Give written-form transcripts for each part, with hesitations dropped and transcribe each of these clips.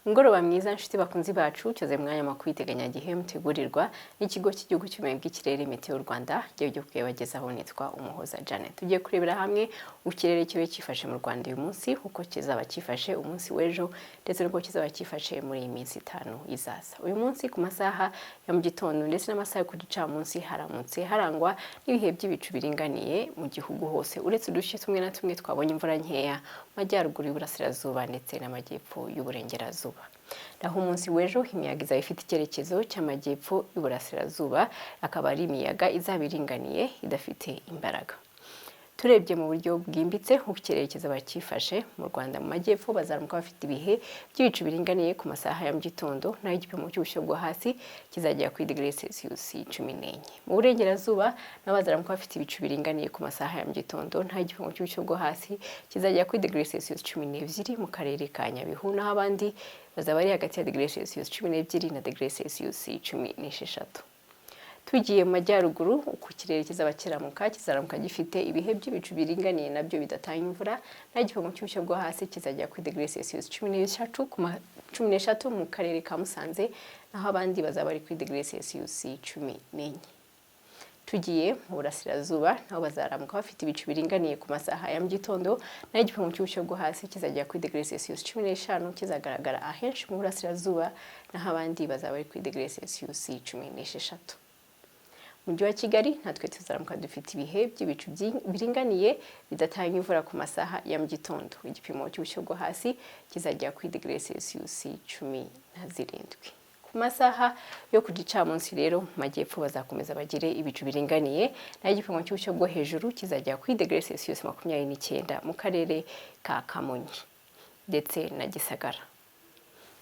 Umugoroba mwiza, nshuti bakunzi bacu. Cyoze mwanya makuru y'iteganyagihe mutegurirwa n'ikigo cy'igihugu cy'ubumenyi bw'ikirere, Meteo Rwanda. Igihe kuyabagezaho nitwa Umuhoza Janet. Tugiye kurebera hamwe uko ikirere kibe cyifashe mu Rwanda uyu munsi, uko kizaba cyifashe umunsi w'ejo, ndetse n'uko kizaba cyifashe muri iyi minsi 5 izaza. Uyu munsi ku masaha ya mu gitondo ndetse n'amasaha yo ku gicamunsi haramutse harangwa n'ibihe by'ibicu biringaniye mu gihugu hose, uretse uduce tumwe na tumwe twabonye imvura nkeya mu majyaruguru y'uburasirazuba ndetse n'amajyepfo y'uburengerazuba. Naho umunsi w'ejo imiyaga izaba ifite icyerekezo cy'amajyepfo y'uburasirazuba, akaba ari imiyaga izaba iringaniye, idafite imbaraga. Turebye mu buryo bwimbitse uko ikirere kizaba cyifashe mu Rwanda, mu majyepfo bazaramuka bafite ibihe by'ibicu biringaniye ku masaha ya mu gitondo, naho igipimo cy'ubushyuhe bwo hasi kizagera kuri degree Celsius 14. Mu burengerazuba nabo bazaramuka bafite ibicu biringaniye ku masaha ya mu gitondo, naho igipimo cy'ubushyuhe bwo hasi kizagera kuri degree Celsius 12 mu karere ka Nyabihu, naho abandi bazaba ari hagati ya degree Celsius 12 na degree Celsius 16. Tugiye mu majyaruguru, uko ikirere kizaba kiramuka, kizaramuka gifite ibihe by'ibicu biringaniye nabyo bidatanga imvura, naho igipimo cy'ubushyuhe bwo hasi kizagera kuri degree Celsius 13 mu karere ka Musanze, naho abandi bazaba bari kuri degree Celsius 14. Tugiye mu burasirazuba, naho bazaramuka bafite ibicu biringaniye ku masaha ya mu gitondo, naho igipimo cy'ubushyuhe bwo hasi kizagera kuri degree Celsius 15, kizagaragara ahenshi mu burasirazuba, naho abandi bazaba bari kuri degree Celsius 16. Mujyi wa Kigali natwe tuzaramuka dufite ibihe by'ibicu biringaniye bidatanga imvura ku masaha ya mu gitondo. Igipimo cy'ubushyuhe bwo hasi kizagera kuri degree Celsius 17. Ku masaha yo ku gicamunsi rero, mu majyepfo bazakomeza bagire ibicu biringaniye, naho igipimo cy'ubushyuhe bwo hejuru kizagera kuri degree Celsius 29 mu karere ka Kamonyi ndetse na Gisagara.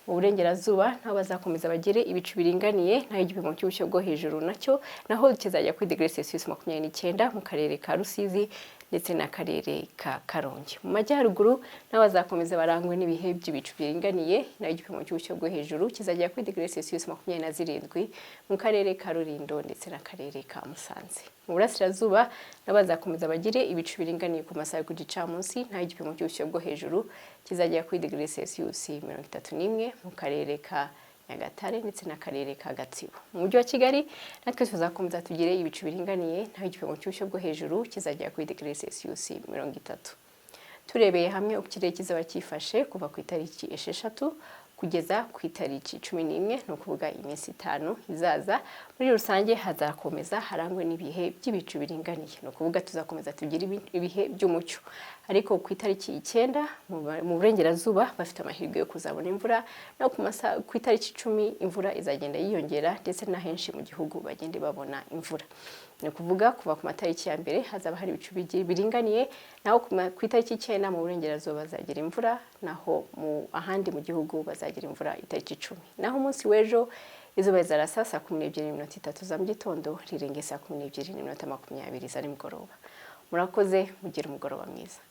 Mu burengerazuba naho bazakomeza bagire ibicu biringaniye, naho igipimo cy'ubushyuhe bwo hejuru nacyo naho kizajya kuri degree Celsius 29 mu karere ka Rusizi ndetse n'akarere ka Karongi. Mu majyaruguru naho bazakomeza barangwe n'ibihe by'ibicu biringaniye, naho igipimo cy'ubushyuhe bwo hejuru kizajya kuri degree Celsius 27 mu karere ka Rulindo ndetse n'akarere ka Musanze. Mu burasirazuba nabo bazakomeza bagire ibicu biringaniye ku masaha yo ku gicamunsi, naho igipimo cy'ubushyuhe bwo hejuru kizagera kuri degree Celsius 31 mu karere ka Nyagatare ndetse n'akarere ka Gatsibo. Mu mujyi wa Kigali natwe tuzakomeza tugire ibicu biringaniye, naho igipimo cy'ubushyuhe bwo hejuru kizagera kuri degree Celsius 30. Turebeye hamwe uko ikirere kizaba cyifashe kuva ku itariki 6 kugeza ku itariki 11, ni ukuvuga iminsi 5 izaza, muri rusange hazakomeza harangwe n'ibihe by'ibicu biringaniye, ni ukuvuga tuzakomeza tugire ibihe by'umucyo. Ariko ku itariki 9 mu burengerazuba bafite amahirwe yo kuzabona imvura, no ku itariki 10 imvura izagenda yiyongera, ndetse na henshi mu gihugu bagende babona imvura. Ni ukuvuga kuva ku matariki ya mbere hazaba hari ibicu biringaniye, naho ku itariki 9 mu burengerazuba bazagira imvura, naho mu ahandi mu gihugu bazagira imvura itariki 10. Naho umunsi w'ejo izuba rizarasa saa 12:03 za mu gitondo, rirenge saa 12:20 za nimugoroba. Murakoze, mugire umugoroba mwiza.